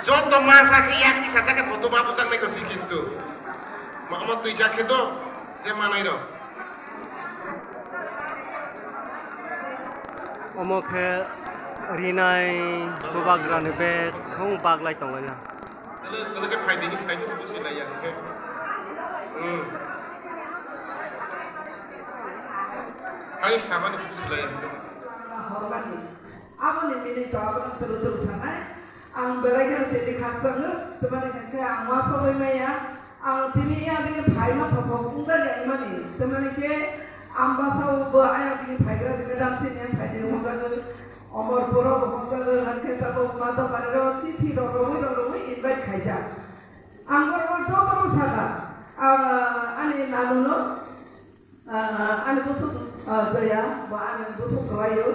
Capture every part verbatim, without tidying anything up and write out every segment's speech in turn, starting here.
Joto masa khe yak tisa sa khe photo ma bwchak nai kho si kintu. Ma, omo twi jak khe to je manai rok. Omo khe rinai bubagrani bag thung baglai tonglaina. Tele, tele khe phaidi ni sai se busi lai ya khe. Hmm. Ai samani se busi lai ya khe. Aboni minute to abono tulu tulu sanai. Ang belai kheno tini khakchangno, tamani hwnkhe ang uansugwi maya. Ang tini yang tini phaima thothok wngjakya hwnmani, tamani khe ang bwsao bo ayang tini phaigra tini dam sini phaidi hwnjagwi, Omorpuro bo hwnjagwi, hwnkhe tabuk Matabariro chithi rok rwui rok rwui invite khaijak. Ang borokno jotono sakha, ang, ah, ani nanuno, ah, ani bwswk, ah, Joya, bo ani bwswk kwlaio,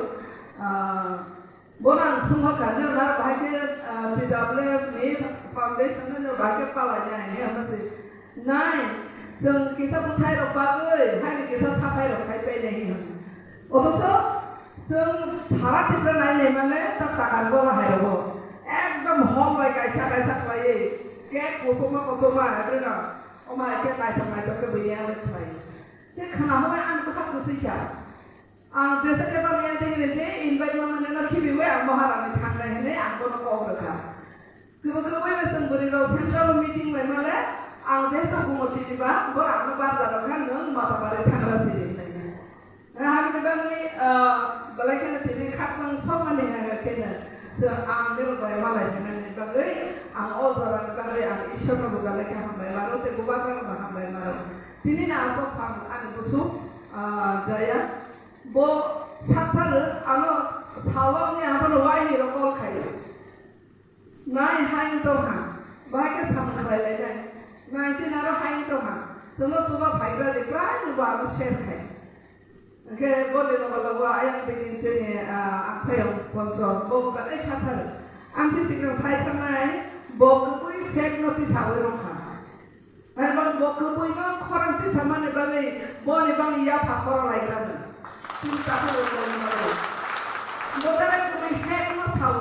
ah, Bono ang swngkha, nini nar bahai khe, ah, T W F ni foundation no bahai khe palai nai, hwnwi hwnwi se. Nai, chwng kisa bwthai rok bagwi, haini kisa saphai rok khai painai, hwnwi hwnwi. Othocho chwng sara Tripura nai nai mane ta taka gola hai rogo. Ekdom hol bai kaisa kaisa khlaiwi, cake kochoma kochoma, ebri no. Oma khe naithok naithok khe bini ang khlai. Khe khna hwnwi ang bwkha kwswi kha. Ang jesa khe bang yang tei je invite ma mane no khibiwi ang Maharani thangnai hinwi ang bono kok rwkha. Kwbwi kwbwi no chwng bwrwi rok central meeting bai male ang jehetu Gumoti ni ba bo ang no barja rwkha nwng Matabari thangra siri hinwi. Hamni bagwi, ah, belai kheno tini khakchang sokmani hwnwi kheno chwng ang nirok bai malai hinani bagwi ang o jorani bagwi ang Ishwar no bo belai khe hambai mano tei bubagra no bo hambai mano. Tini ni aswk phang ani bwswk, ah, Jaya. Bo sakthar ano salokni abono waini rok call khaio. Nai hai wng tongkha, bahai khe samung khlai lainai. Nai chini aro hai wng tongkha, chwngno chuba phaigra di kwrwi no bo ano share khai. Hwnkhe boni logo logo ayang bini chini, ah, angphayung poncho bo belai sakthar. Ang si sikang sai thangnai, bo kwbwi fake no tisawi rwkha. Hai bang bo kwbwi no khorang tisamani bagwi boni bang yapha khorang lai kha. Chini takhuk rok lai mano. Bo belai kwbwi fake no sao.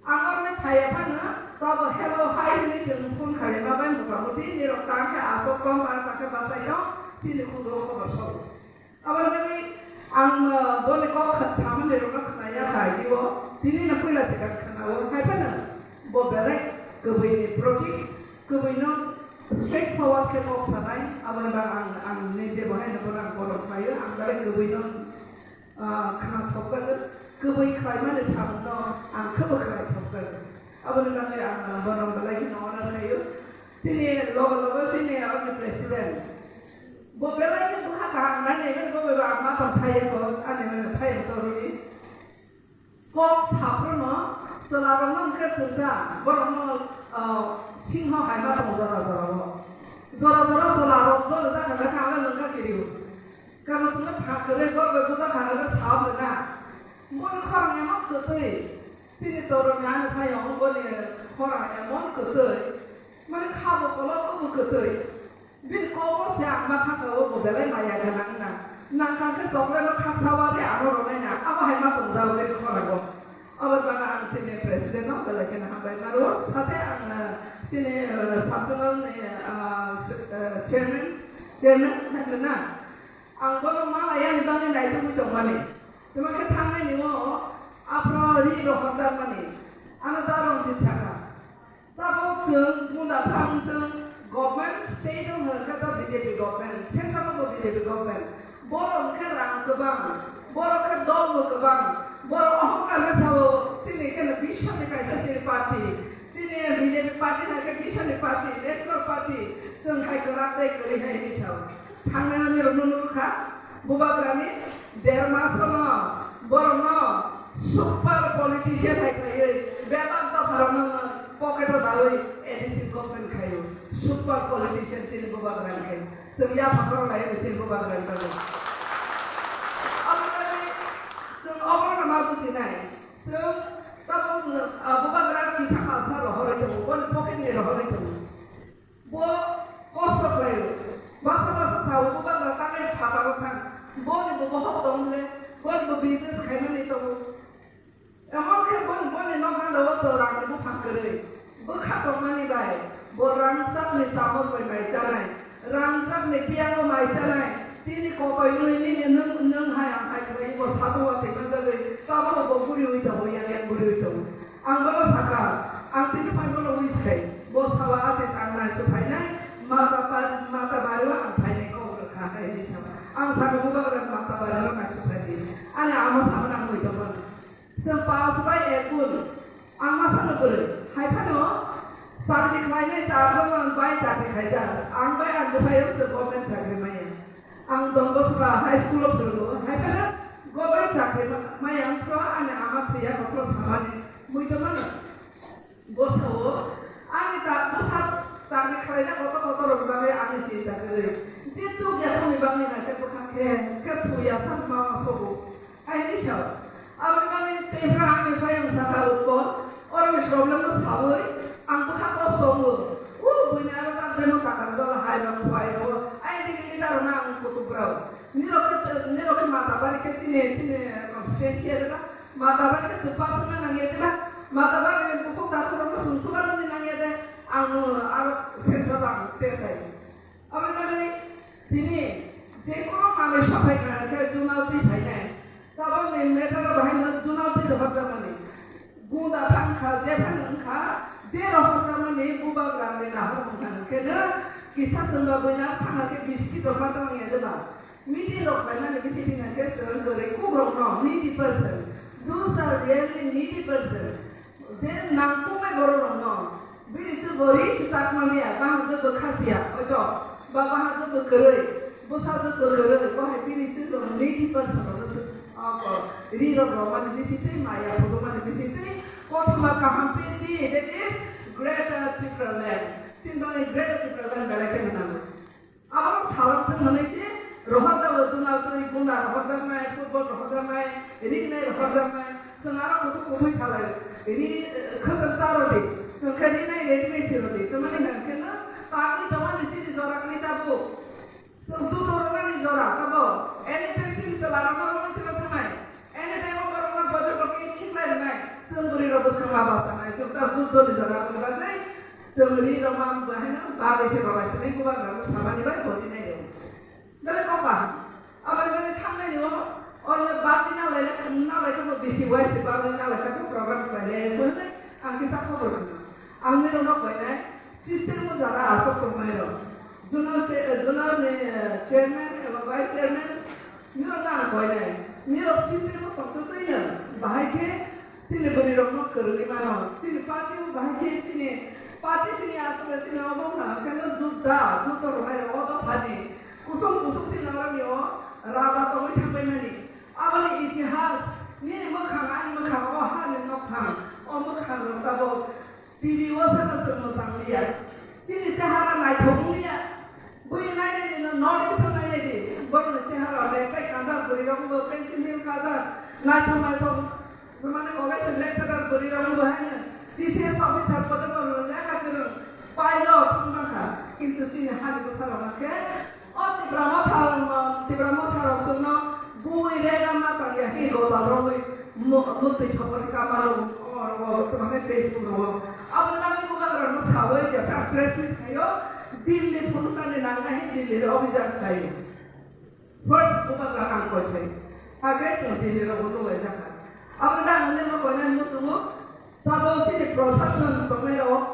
Ang oroni phaiya phano tobo hello hai hwnwi chwng phone khaina bai mota moti nirok tang khe aswk tong tang khe bachai tong chini khungo khobor sobo. Aboni bagwi ang, uh, boni kok kha-, samani rokno khna ya kha, io tini no puila se kha khna o, hai phano bo belai kwbwi ni proti, kwbwi no straight forward khe kok sanai, aboni bagwi ang, ang ni je bo hai no bono ang borom khlai o, ang belai kwbwi no, uh, khna thok jago, kwbwi khlai mani samung no ang khe bo khlai thok jago. Aboni bagwi ang, uh, bono belai kheno honor khlai o. Chini logo logo chini ani president. Bo belai khe bwkha kaham nani hwnwi bo beba ang ma tong phaiya ko, ani mane phaiya ko rwdi. Kok saphruno chwla rokno hwnkhe chwngkha, borokno, ah, singho hai ma tong jora jora o. Jora jora chwla rok jora jakha jakha ang le nungkha kiriu. Kano chwngno phak kwrwi borok bai buja thangwi sa o na. Boni khorang emon kwtwi. Chini toroni ani phai o boni khorang emon kwtwi, mane kha bo kolok bo kwtwi. Bini kok bo se ang ma kha o bo belai maya gwnang na. Nang kha khe chocolate no khaksa wari ano ronai na. Abo hai ma tong jao bini khorang o. Abo bana ang chini president no belai kheno hambai maro. Sate ang, ah, chini, ah, sub zonal ni, ah, ah, chairman, chairman hai na. Ang bono ma laya ni bagwi naitugwi tongmani. Tuma khe thangnai ni o aphro ri rohorjakmani. Ano da Ranjit sakha. Tabuk chwng munda thang chwng government, state o hwnkhe to B J P government, central o bo B J P government. Borok hwnkhe rang kwbang, borok khe dol bo kwbang, borok ohongkar khe sao chini khe no biswni kaisa chini party. Chini B J P party hwnkhe biswni party, national party, chwng hai kwrak tei kwrwi hai hinwi sao. Thangnai nirok no nukha, bubagrani der masono borokno super politician hai khlaiwi bebak dopharokno pocket o dawi A D C government khaio. Super politician chini bubagrani khai. Chwng yapha khorok lai chini bubagrani bagwi. Aboni bagwi chwng obono ma bujinai. Chwng tabuk, ah, bubagra kisa khalsa rohorwi tongo, boni pocket ni rohorwi tongo. Bo kosto khlaio. Basa basa sao, bo bangla tangai phataro thang. Boni bo bohok tong le, boni bo business khaimani tongo. Emon khe boni, boni nok gana o chwla Ang buphang kwrwi. Bwkha tongmani bai bo rangchakni chamung bai mai chanai, rangchakni piyango mai chanai. Tini kotoi wngwi nini nwng, nwng hai ang hai khlai bo satung watwi manjagwi tabukbo bo buriwi tongo, yang yang buriwi tongo. Ang bono sakha, ang tini phai bono wish khai. Bo sala atis ang naisu phainai, mata par-, mata bario ang phainai kok rwkha hai hinwi sa. Ang sakha bubagra mata bario naisu phaidi. Ani amo samani ang muitok mano. Chwng pass bai ekun. Ang ma sano bwrwi. Hai phano chakri khlainai charjon bai chakri khaijak. Ang bai ang bwsai wng chwng government chakri maya. Ang Don Bosco high school o phwrwngo. Hai phano government chakri ma-, maya wng phro ani ama thwiya kophro samani muitok mano. Bosao ani ta bwsa chakri khlaina kotor kotor rok bagwi ani chinta kwrwi. Je chuk yaphangni bagwi naikhe bwkha khe, khe thwiya sak ma ma sobo. Ai ni sao. Aboni bagwi tei phra ani payung sakha utpon. Oroni problem no sawi ang bwkha kosto wngo. O buini aro ta demo takar jala hai rok phai rok. Ai ni ni daro na ang kutuk rok. Nirok khe, nirok khe mata bari khe chini, chini constituency ada. Mata bai khe chwng pass wngna nangya de ba? Mata bai khe bukhuk takhuk rokno chwng chubanani nangya de? Ang aro sensor ang terkai. Aboni bagwi tini je kono manwi saphai kha khe junal twi phainai. Tabokni matter o bahai no junal twi rohorjakmani. Gunda thangkha, jephano wngkha, je rohorjakmani bubagrani nahormung thangkhe no kisa chwngba buina thangkha khe biskit rok ma tongya de ba? Meeting rok khlaimani bisingtwi hwnkhe chwng kwrwi kukrokno needy person. Those are really needy person. Je nangkuknai bororokno bini se bo ri se chakmaniya, bahai je bo khasiya, hoito ba bahai je bo kwrwi, bwsa je bo kwrwi, bo hai bini se bo needy person rokno se, ah, ri rok rwmani bisingtwi, maya phurumani bisingtwi, kothoma kaham pindi, that is Greater Tipraland. Chini bagwi Greater Tipraland belai kheno nango. Abo salam thung hwnwi se rohorjago, junal twi gunda rohorjaknai, football rohorjaknai, ringnai rohorjaknai. Chwng aro kuthuk kuthuk salai ri, khwtwng ta rw di, chwng khe rinai ready made se rw di. Tamani hwn khe no tangwi tongmani chini jora kwrwi tabuk. Chwng judo rwnani jora tabuk. Anytime chini chwla rwma rwmani twibo thangnai. Anytime o borokno bwrwi rok khe khiklai rwnai, chwng bwrwi rok bwskang ma bachanai, chwng ta judo ni jora aboni bagwi chwng ri rok ma bahai no bagwi se rwlai sinai, bubagra no samani bai bo rinai rw. Belai kok kaham. Aboni bagwi thangnai ni o, o bagwi nalai, nalai khe bo bisi wai se bagwi nalai khe bo program khlai le, bo hinai ang kisa khobor rwna. Ang nirok no koinai system o jara aswk tongnai rok. Zonal che-, zonal ni, eh, chairman eba vice chairman, nirok no ang koinai. Nirok system o tongtwtwino bahai khe chini bwrwi rok no kwrwngwi mano. Chini party o bahai khe chini party chini aswk chini obo wngkha khe no judda, judda rwnai rok o dophani. Kusung kusung chini oro ni o raja tongwi thangbai mani. Aboni itihas, nini mwkhang, ani mwkhang, o hani nokphang, o mwkhang rok tabuk T V o sana chwng mwchang liya. Chini chehara naithok wngya. Bui nainai di, no, notice o nainai di. Borokni chehara rok tei kajak bwrwi rok bo pencil him kajak. Naithok naithok, mane college lecturer bwrwi rok bo haino D C S officer, kotor kotor lekha kwrwng, pilot wngkha. Kintu chini hani bwsa rok khe O Tipra Motha rok no, Tipra Motha rok chwngno bui rega ma tangya hi gota rogwi mo-, mutwi sokori kama rok, o, o, o, tongmani Facebook rogo. Abo nang bubagra no sawi je ta press meet khaio, Delhi phunuknani nangnai hi Delhi ro obhijan khaio. First bubagra ang koi khai. Age chwng Delhi rogo nulai jakha. Abo nang nini no koinani muchungo. Tabuk chini proshashan tongnai rok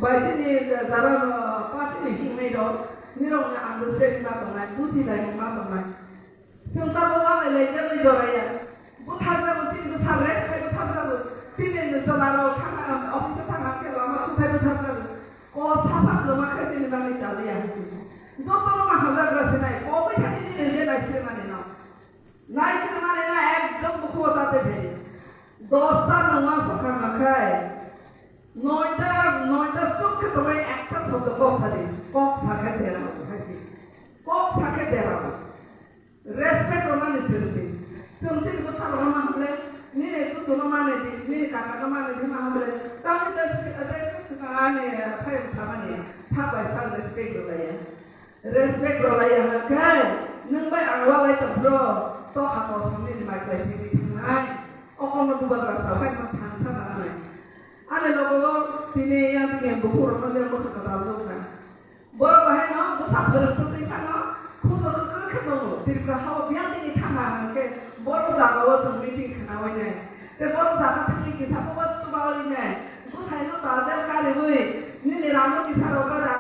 bai chini jara, ah, party ni hingnai rok nirok ni understanding ma tongnai, buji laimung ma tongnai. Chwng tabuk walai lai jagwi joraya. Butharjago chini bwsa rep khai butharjago. Chini chwla rok thang, ah, office o thang khe lama chuphai butharjago. Ko saphang kwma khe chini bagwi chaliya hai chini. Joto no ma hajagra sinai, ko bai thani nini je lai sinani no. Lai sinani no ekdom bukhuo tate phai. Dosta nungma sokha makhai, noita, noita chuk khe tongwi ekta sobdo kok sadi, kok sakhe dera bo, hai si. Kok sakhe dera bo. Respect rwnani sirdi. Chwng chini bwsa rokno ma hamle, nini chuchuno mani di, nini kakano mani di ma hamle. Tamo respect, respect swkang ani, phai samani, sak bai sak respect rwlaiya. Respect rwlaiya hwnkhe, nwng bai ang walai tong phro, to ha kosong nini mai klai simi thangnai. O kokno bubagra sa phai ma thangsa nangnai. Ani logo tini yang tini bukhuk rokno le bwkha kwtal nukha. Borok bahai no bwsa phwrwng twi phano khujo kwrwng khe tongo. Tripura hao biyang tini thangha hwnkhe borok jagao chwng meeting khwnawi nai. Tei borok jaga thangwi kisa bo